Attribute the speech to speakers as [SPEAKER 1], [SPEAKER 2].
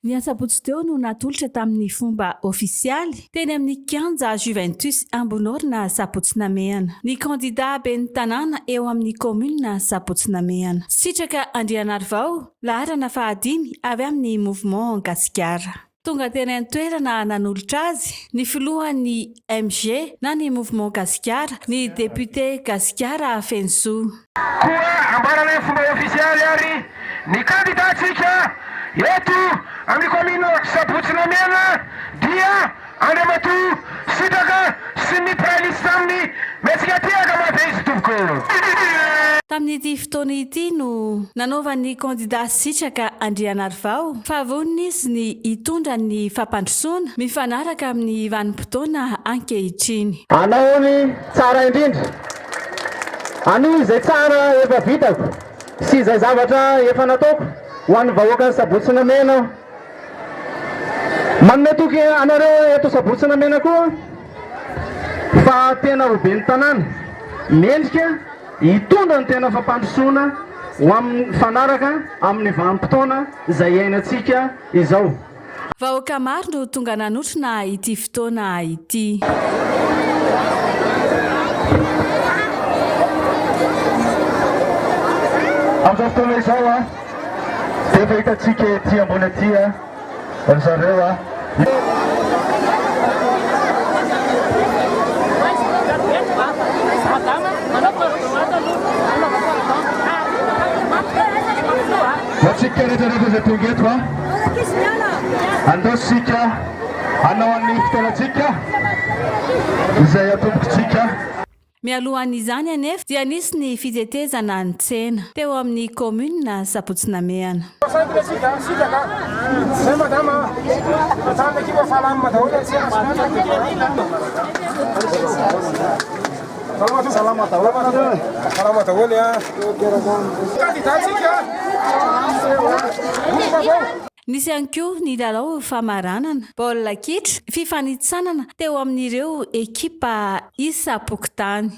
[SPEAKER 1] Ny asabotsy teo no natolotra tamin'ny fomba ofisialy teny amin'ny kianja Juventus Ambonorina Sabotsy Namehana ny kandida ben'ny tanàna eo amin'ny kaominina Sabotsy Namehana, Sitraka Andrianarivao, laharana fahadimy avy amin'ny Mouvement Gasikara. Tonga teny an-toerana nanolotra azy ny filohan'ny MG na ny Mouvement Gasikara, ny depiote Gasikara Fenosoa.
[SPEAKER 2] Koa ambaranay amin'ny fomba ofisialy ary ny kandidantsika eto amin'ny kaominina Sabotsy Namehana dia Andriamatoa Sitraka sy ny mpiray lisitra aminy Mihetsika tehaka ma ve izy tompoko?
[SPEAKER 1] Tamin'ity fotoana ity no nanaovan'ny kandida Sitraka Andrianarivao fa vonona izy ny hitondra ny fampandrosoana mifanaraka amin'ny vanim-potoana ankehitriny.
[SPEAKER 3] Hanao ny tsara indrindra. Hanohy izay tsara efa vitako sy izay zavatra efa nataoko ho an'ny vahoakan'i Sabotsy Namehana aho. Manome toky anareo eto Sabotsy Namehana koa aho fa tena ho ben'ny tanàna mendrika hitondra ny tena fampandrosoana ho amin'ny mifanaraka amin'ny vanim-potoana izay iainantsika izao.
[SPEAKER 1] Vahoaka maro no tonga nanotrona ity fotoana ity.
[SPEAKER 4] Amin'izao fotoana izao dia efa hitantsika ety ambony ety ry zareo. Ho antsika rehetra rehetra izay tonga eto a, andao isika hanao an'ny fotoanantsika izay atombokitsika.
[SPEAKER 1] Mialohan'izany anefa dia nisy ny fitetezana ny tsena teo amin'ny kaominina Sabotsy Namehana. Nisy ihany koa ny lalao famaranana baolina kitra fifanintsanana teo amin'ireo ekipa isam-pokontany.